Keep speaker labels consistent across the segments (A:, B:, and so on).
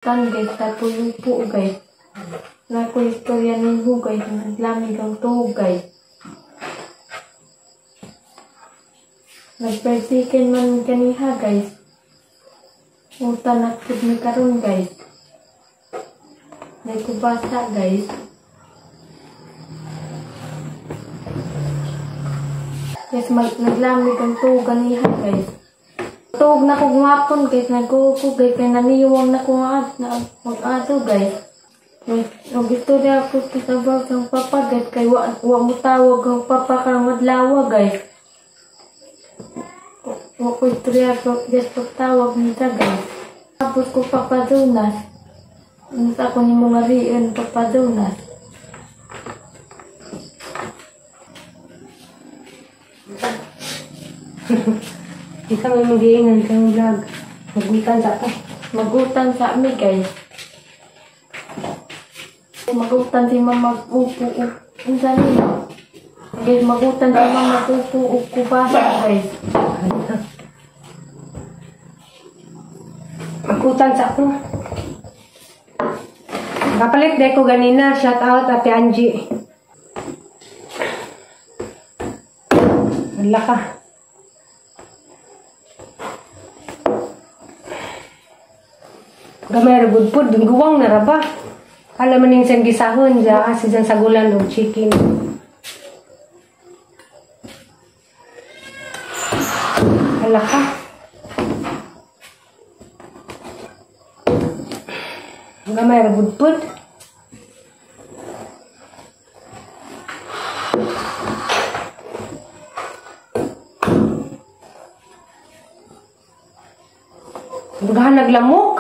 A: Tan guys, tapuyupo guys. Nako istorya ninyo guys, naglamig ang tuhog guys. Nag-fried chicken man kaniha guys. Uta na pud mi karon guys. Nagkubasa guys. Yes, naglamig ang tuhog ganiha guys. Tuhog na ko gumapon guys, nagkuho ko guys, kaya naniyuwang na ko nga mag-ato guys. Nag-istorya ako sa about ang papa guys, kay wa mo tawag ang papa karong adlaw guys. Wa ko istorya guys pagtawag nita guys. Tapos ko Papa Jonas. Unsa ko nimo nga riin Papa Jonas.
B: Isa may mag-iingan kang vlog. Magutan sa ako.
A: Magutan sa ami guys. Magutan si mama mag-upo. Unsa ni? Guys, magutan si mama mag-upo ug kubasa guys.
B: Magutan sa ako. Kapalit dahil ko ganina. Shout out Ate Angie. Wala ka. Gamay ra gud pud, guwang na ra ba? Alam man ning siyang gisahon diya kasi dyan sagulan og chicken. Hala ka. Gamay ra gud pud. Dugahan naglamok.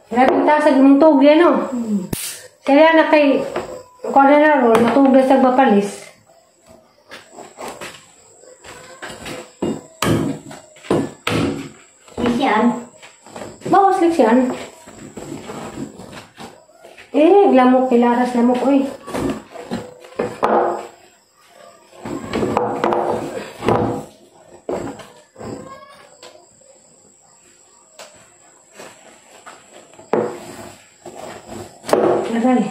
B: Grabe ta sa imong tug yan no. Kaya na kay kuan na ron matug na sa bapalis.
C: Siyan.
B: Bawas lang siyan. Eh, lamok kilaras lamok oy. Aray.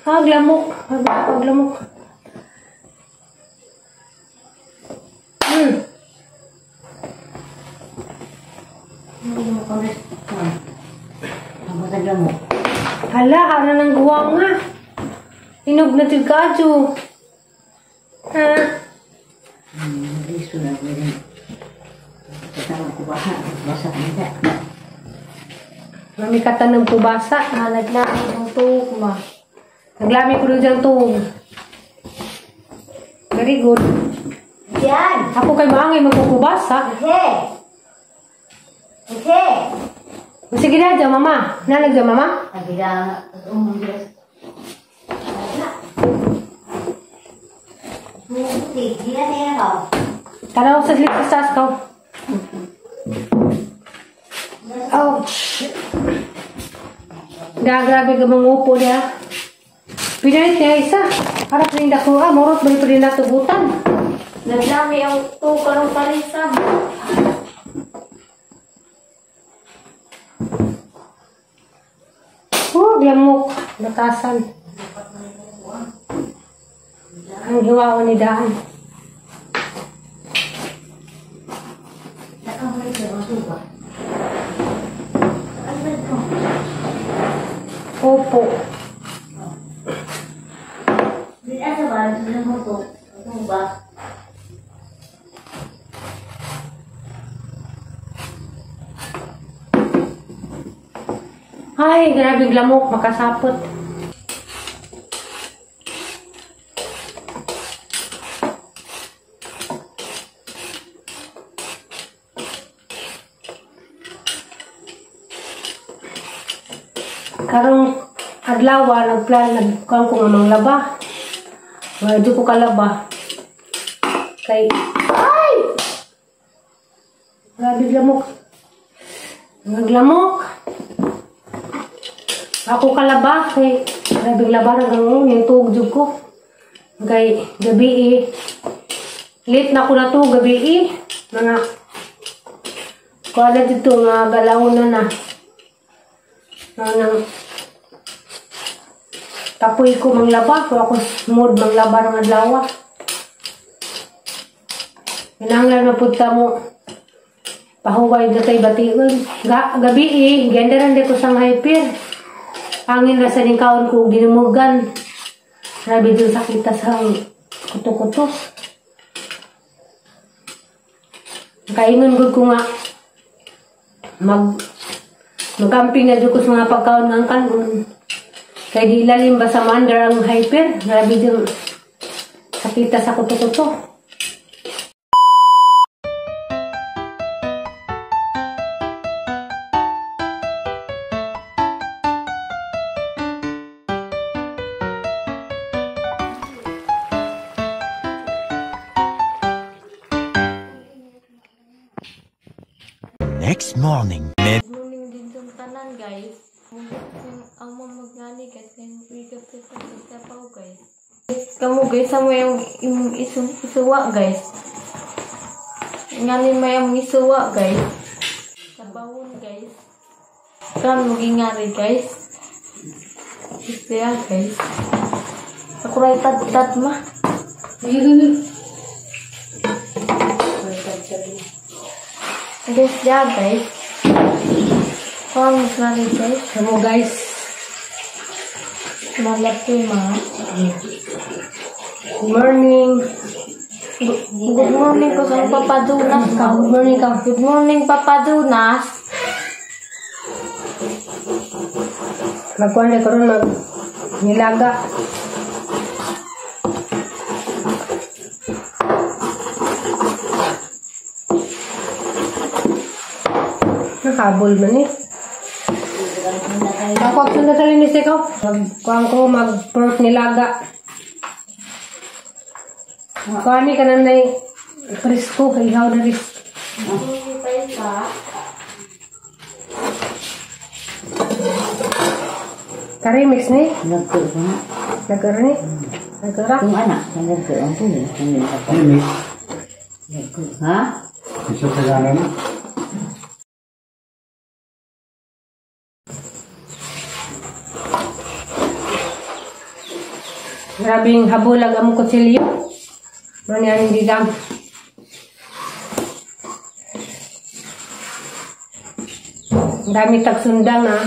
B: Ah, glamok. Ah, glamok. Hala, ara ng guwang nga. Inog na jud kaadyo. Ha?
C: Liso na rin. Basa ka.
B: Mami katanong kubasa.
A: Ah, naglami ang tuhog ma.
B: Naglami ko rin diyang tuhog. Very good.
C: Yan.
B: Ako kay maangay magkukubasa.
C: Okay. Okay.
B: Sige na dyan, mama. Nalag dyan, mama? Tanaw sa slip sa sas ko. Ouch. Grabe ka mangupo niya. Pinalit niya isa. Para pa rin dako. Ah, morot ba ito rin natubutan?
A: Naglami ang tuka ng parisa.
B: Oh, glamok. Nakasan. Ang hiwaon ni Daan. Opo. Ay, grabe lamok, makasapot. Karong adlaw nagplan nagkuan ko nga manglaba. Wala ko kalaba. Kay ay! Grabe lamok. Naglamok. Ako kalaba kay grabe laba ra gangon yung tuog jud ko. Kay gabi eh. Late na ko na to gabi eh. Mga Kuha na dito nga galaw na na. Nang kapoy ko manglaba. Kung ako mood manglaba ng adlaw. Kinahanglan mapunta mo. Pahuway na tayo bation. Gabi eh. Gandaran di ko sang hyper. Angin na sa kaon ko ginumugan. Grabe dun sakita sa kuto-kuto. Kaingon gud ko nga magamping na dyan ko sa mga pagkaon ng kanon. Kaya di ilalim ba sa mandar ang hyper? Grabe dun sakita sa kuto-kuto.
D: Next morning.
A: Good morning din itong tanan, guys. Ang mamagani guys, wake up sa sapaw, guys. Kamu guys, sa mo yung isuwa, guys. Ngani may ang isuwa, guys. Sabawon, guys. Kan magingari, guys. Isya, guys. Ako ray tad-tad ma. Guys, ya guys. Oh, sorry guys.
B: Kamu guys.
A: Malaki ma.
B: Good morning.
A: Good morning ko sa Papa Dunas ka.
B: Good morning ka.
A: Good morning Papa Dunas.
B: Magkuan na karon mag nilaga. Nakabol man eh. Ako ang na sa linis ikaw. Magkuhan ko mag-pork nilaga. Kuhan ni ka na na presko. Ihaw na rin. Karimix ni? Nagkara ni? Nagkara?
C: Kung anak, nagkara ang puno.
E: Remix?
C: Ha?
E: Isa sa gana na?
B: Grabing habulag ang kutsilyo. Ano yan hindi dam. Ang dami tagsundang ah.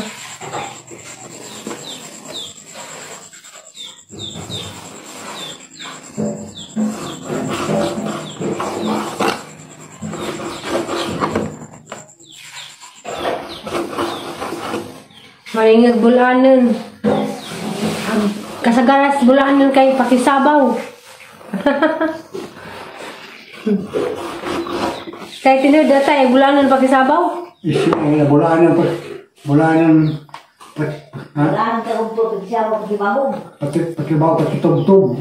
B: Maringag bulanan. Kasagaras bulanan kay pakisabaw. Kay tinuod data bulanan pakisabaw.
E: Isi bulanan pa bulanan pa
C: bulanan tagubtog pakisabaw pakibaw.
E: Pati pakibaw pakitubtob.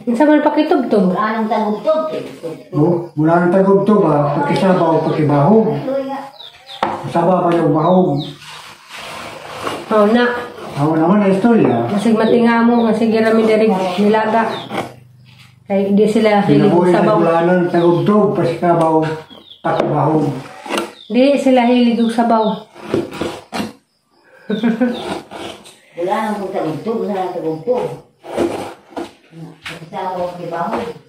B: Unsa man pakitubtob?
C: Bulanan tagubtog.
E: Oh, bulanan tagubtob ba pakisabaw pakibahog. Sabaw pa yung bahog.
B: Oh na.
E: Ako naman na istorya.
B: Masig matinga mo, masig rami diri nilaga. Kay di sila hilig og sabaw.
E: Bulanan tagubtog pakisabaw pakibahog.
B: Di sila hilig og sabaw.
C: Bulanan kung tagubtog, sa tagubtog. Pakisabaw pakibahog.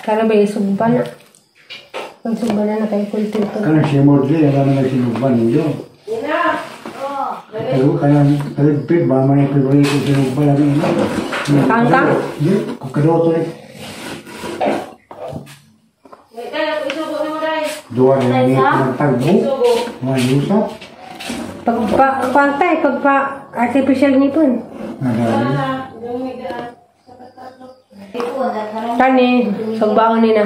B: Kana ba isugba na? Ang sugba na kay kulti to.
E: Kana si Mordley, alam na sinugba ninyo. Pero kana kalipit ba man yung favorite sinugba lagi ina.
B: Kangka?
E: Di, kukadoto ni. Duwa na ni tagbo. Mga yusa.
B: Pagpa pantay pagpa artificial ngipon. Kani sugbaon ni na.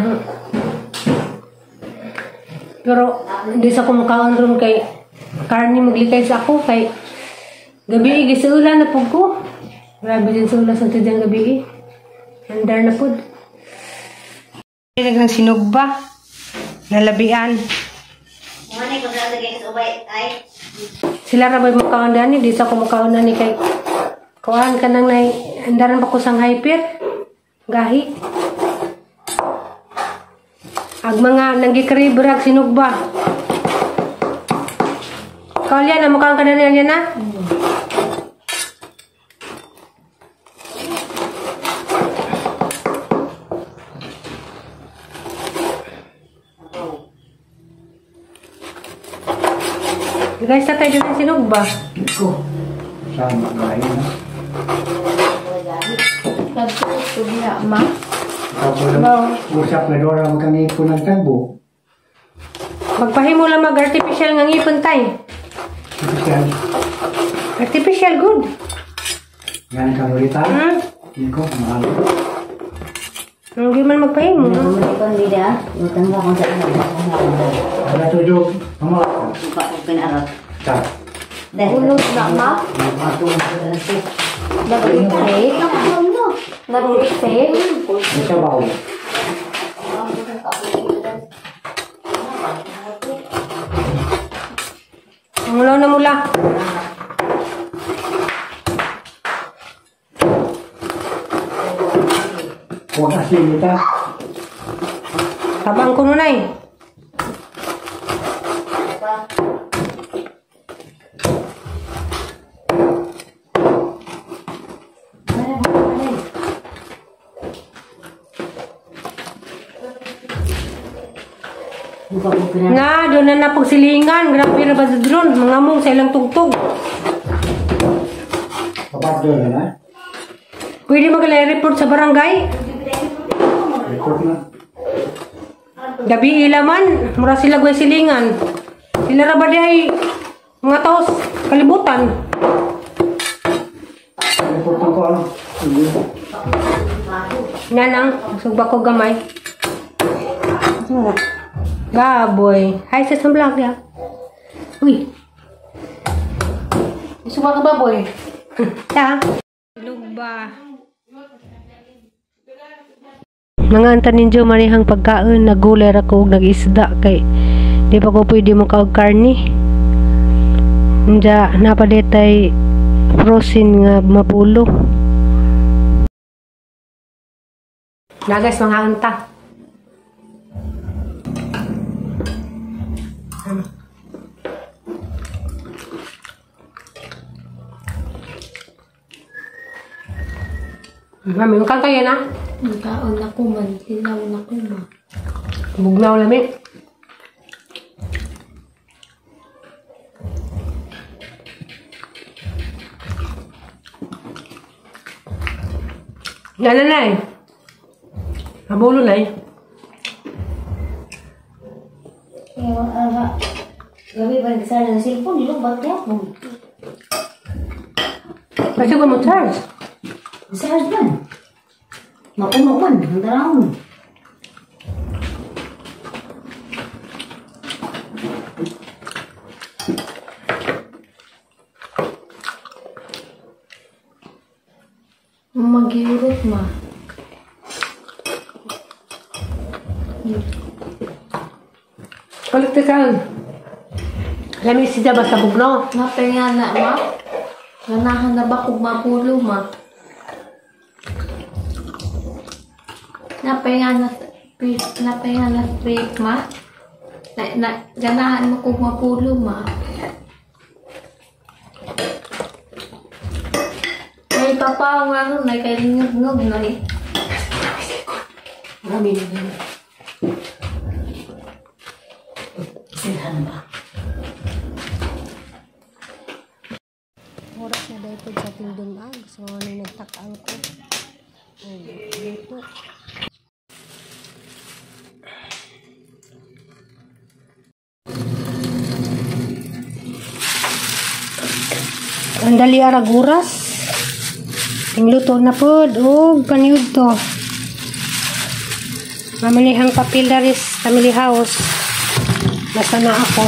B: Pero hindi sa kumakaon ron kay karni maglikay sa ako kay gabi gisuula na pud ko. Grabe din suula sa tidyang gabi. Andar na pud. Naglang sinugba nalabian. Sila ra bay makaon dani, di sa kumakaon nani kay Kuan ka nang nay andaran pa ko sang hyper. Gahi. Ag mga nanggikribrag sinugba. Kalya na mukhang ka na niya na. Guys, tatay dito ng sinugba.
E: Ko. Sama gahi na.
A: Nagtuog ma.
E: Usap na doon ang kangipon ng tagbo.
B: Magpahimo lang mag-artificial nga ngipon tay.
E: Artificial.
B: Artificial good.
E: Yan ka ulit ha? Hindi ko, mahal.
B: Hindi man magpahimo.
C: Hindi na. Utang ka kung saan.
E: Wala tujuk. Mga.
A: Ulog na ma. Nag-itik. Nag-itik.
E: Isa ba?
B: Ang ulaw na mula.
E: Huwag asin ita.
B: Tabang ko nun ay. Na, doon na napagsilingan. Grabe na ba sa drone? Mga mong sa ilang tugtog.
E: Kapag doon na?
B: Pwede mag-report sa barangay?
E: Report na.
B: Gabi ilaman. Mura sila gway silingan. Sila ra ba di ay mga tao kalibutan?
E: Report ko ano?
B: Na lang. Sugba ko gamay. Baboy. Hi sa vlog ya. Uy.
A: Suka ka baboy?
B: Ta. Lugba. Mga anta ninyo manihang pagkaon nagulay ra ko og nag-isda kay di pa ko pwede mo kaog karne. Unja napadetay frozen nga mapulo. Nagas mga anta. Mami, mukhang kayo na?
A: Nagkaon na ko man. Sinaw na ko ma.
B: Bugnaw lami. Nananay. Mabulo na eh.
C: Gabi ba nagkasala ng cellphone? Nilong ba't kaya po?
B: Kasi ko mo charge.
C: Charge man. Mapuno man. Ang tarawon.
A: Mag-iurot ma.
B: Balik ka. Lami siya ba sa bugno?
A: Napahinga na ma. Ganahan na ba kung mapulo ma? Napahinga na straight ma. Ganahan mo kung mapulo ma. May papaw nga nun, may kalingog-ngog na eh.
B: Marami na yun.
C: Silhan ba?
B: Oras na dahil po sa ating dumag. So, ano nagtakang ko. Dito. Ang dali arag oras. Tingluto na po. O, kanyud to. Mamanihang papel daris family house. Nasa na ako.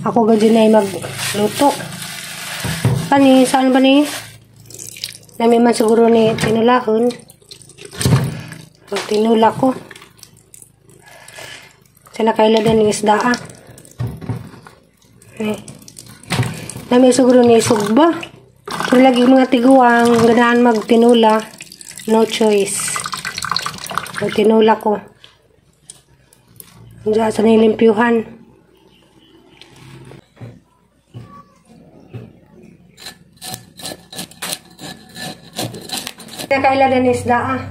B: Ako gadyo na magluto. Kani, saan ba ni? Nami man siguro ni tinulahon. Tinula ko. Sila kaila din ni isda ah. Eh. Nami siguro ni sugba. Pero lagi mga tiguang ganahan magtinula. No choice. Magtinula ko. Diyan sa nilimpyuhan. Nakaila din isda ah.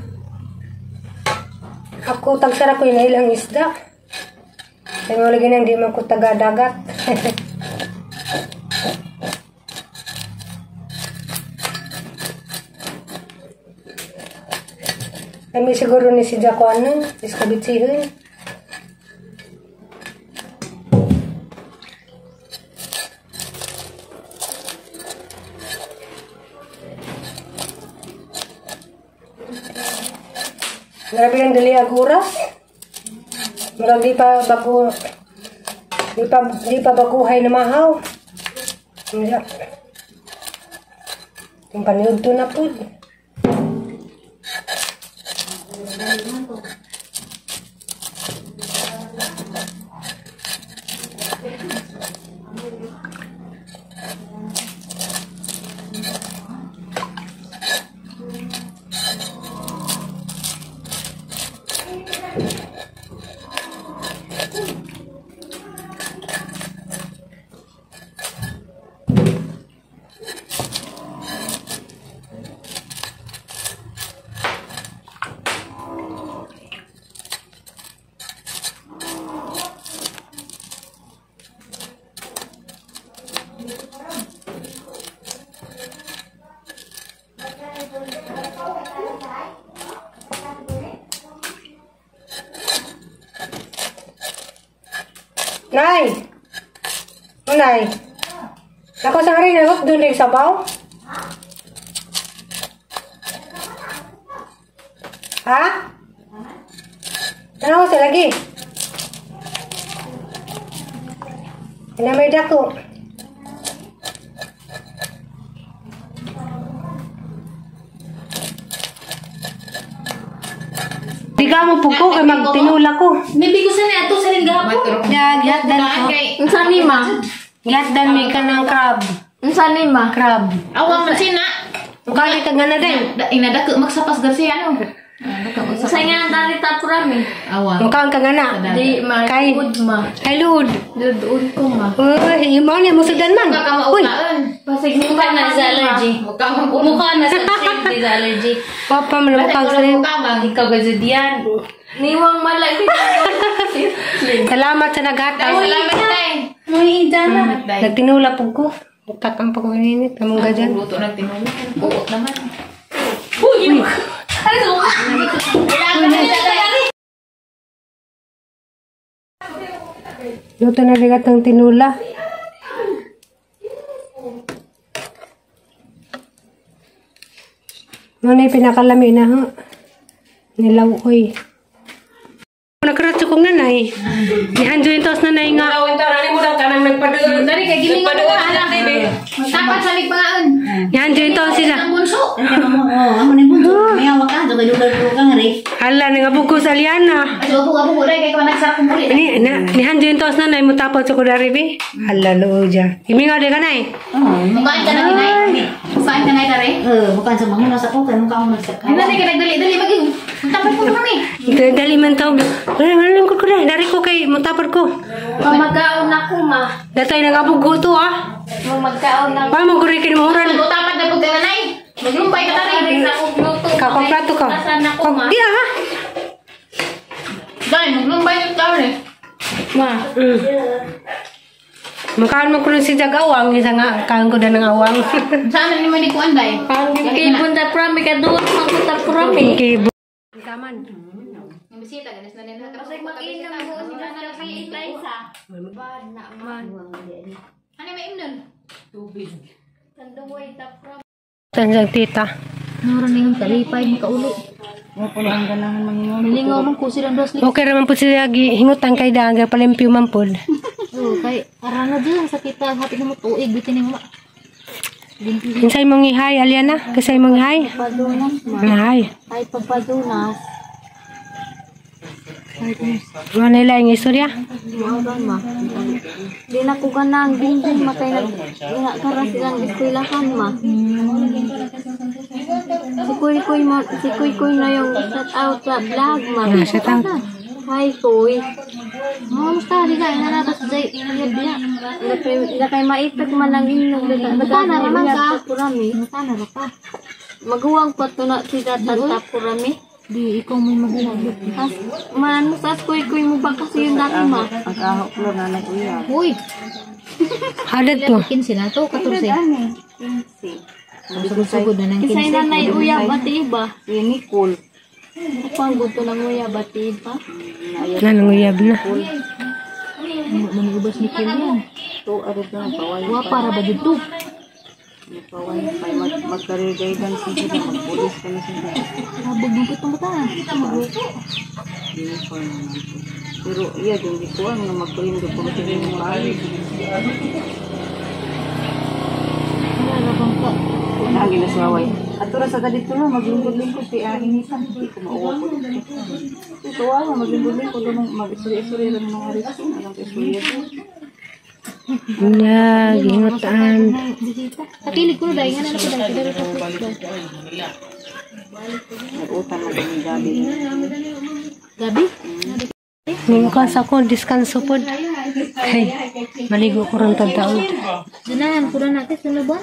B: Ako tagsara ko yung ilang isda. Kaya mo lagi nang di man ko taga-dagat. Kami siguro ni si Jaco ano, iskabitsihon. Grabe ang dali ag oras. Murag di pa bago di pa baguhay na mahaw. Yung paniudto na pud. Nay! Nay! Ako sa rin, ako doon yung sabaw? Ha? Ano sa lagi? Inamay dako. Di ka mo puko kay magtinula ko.
F: May sa ni ato sa rin gahapon.
B: Gihatdan ko.
A: Unsa ni ma?
B: Gihatdan mi ka ng crab.
A: Unsa ni ma?
B: Crab.
F: Awang man sina.
B: Mukha ka nga na din.
F: Inadako magsapas garcia ano.
A: Unsa nga dali ta prami?
F: Awang.
B: Mukha ka nga na.
A: Di ma.
B: Kay
A: Luod ma.
B: Kay luod.
A: Luod ko ma.
B: Uy, imo ni mo sudan man. Uy.
A: Basig
F: mukha na sa allergy. Mukha na sa allergy.
B: Papa man mukha sa
F: Ikaw gazudian.
A: Niwang malaki.
B: Salamat sa naghatag.
F: Salamat tay.
A: Muy idana.
B: Nagtinula pug ko. Bukat ang pagkuninit. Among gadyan.
F: Luto ng tinula. Buot naman. Uy! Ano?
B: Luto na bigat ng tinula. Ano yung pinakalami na ha? Nilaw-oy. Nakaratso kong nanay. Nihanjo yung taos nanay nga.
F: Dari kay giling mo na. Tapat sa migpangaon.
B: Nihanjo yung taos sila.
F: Ang bunso.
C: Oo, amo ni bunso. May awak ka, kay lugar-lugar nga rin.
B: Hala, nangabugo sa Aliana.
F: Abugo dai kay kaman sa kumuli.
B: Ni nihanjo yung taos nanay mo tapos sa kudari bi. Hala, loo dyan. Imingaw di ka nay.
C: Oo.
F: Mukaan ka na kinay. Mukaan ka na kare.
C: Bukan sa mga nasa ko kay mukha mo magsaka.
F: Hindi ka nagdali-dali maging. Tapos ko kami.
B: Dali man tawag. Wala ko ko na. Dari ko kay mutapad ko.
A: Mamagkaon ako ma.
B: Datay nangabugo to ah.
A: Mamagkaon na.
B: Pa mo guri kin mohuran.
F: Magutamat na pud ka nanay. Maglumpay ka tari.
B: Kakomplato ka.
A: Ako ma.
B: Di ah.
F: Dai, maglumpay ka tari.
A: Ma.
B: Makaon mo kuno si Jag awang isa nga kaon ko na ng awang.
F: Saan ni mo ni kuan dai?
A: Kay bunda prami ka doon magpunta prami.
B: Kay taman.
F: Yung bisita ganis na nila.
A: Basig mag-inom ko sila na kay Eliza. Bad na man.
F: Ano may imnon?
C: Tubig.
A: Tanduway ta prami.
B: Tanjang tita.
F: Nuro na yung kalipay makauli.
C: Mo puno ang ganahan mangingon.
F: Milingaw man ko silang dos.
B: Okay raman pud siya gihingutan kay daan kay palimpyo man pud.
F: Oh, kay arana dyan sa kita hapit na mo tuig bitin mo.
B: Kinsay mong ihay Aliana? Kinsay mong ihay?
F: Padunas ma.
B: Hi.
F: Ay papadunas.
B: Ano nila yung istorya?
A: Ma. Di na ko ganang dingding makay nag nga kara silang eskwelahan ma. Si Kuy Kuy mo, si Kuy Kuy na yung shout out sa vlog ma.
B: Ah, shout out.
A: Hi Kuy. Kamusta di ka na natas jay biya. Da kay maitak man ang inyong Butana raman ka. Purami. Butana ra ka. Maguwang pa to na si Tata Purami.
G: Di, ikaw may magulang.
A: As, man, sa Kuy Kuy mo ba kasi yung dati ma?
C: Ang kahok lo nanay uya.
G: Uy,
B: Hadad to.
G: 15 na to, 14. Sugod na ng
A: Kisay
G: 15.
A: nanay uyab ati iba.
C: Si Nicole.
A: Ako ang gusto ng uyab ati iba.
B: Nananguyab na.
G: Maniubas ni Kim yan.
C: To arid na paway.
G: Wa para ba dito?
C: Paway pay mag mag-career guidance siya mag-police ka na siya.
G: Habog mo kitong bata.
C: Uniform naman to. Pero iya din di ko ang magtuin do ko tingin mo ay. Lagi na saway. Ato ra sa kadito no maglingkod-lingkod ti inita. Di ko mauwa ko dito. Ito wa maglingkod-lingkod do mag-isuri-isuri ra mga risin anong isuri.
B: Nya, gihingutan.
G: Takilig ko na dahil nga na ko dahil. Dahil ko
C: Nag-utang na kami gabi.
G: Gabi?
B: Ningkas ako, diskanso pod. Ay, maligo ko ron tagtaon.
G: Ganahan ko na natin. Sino ba?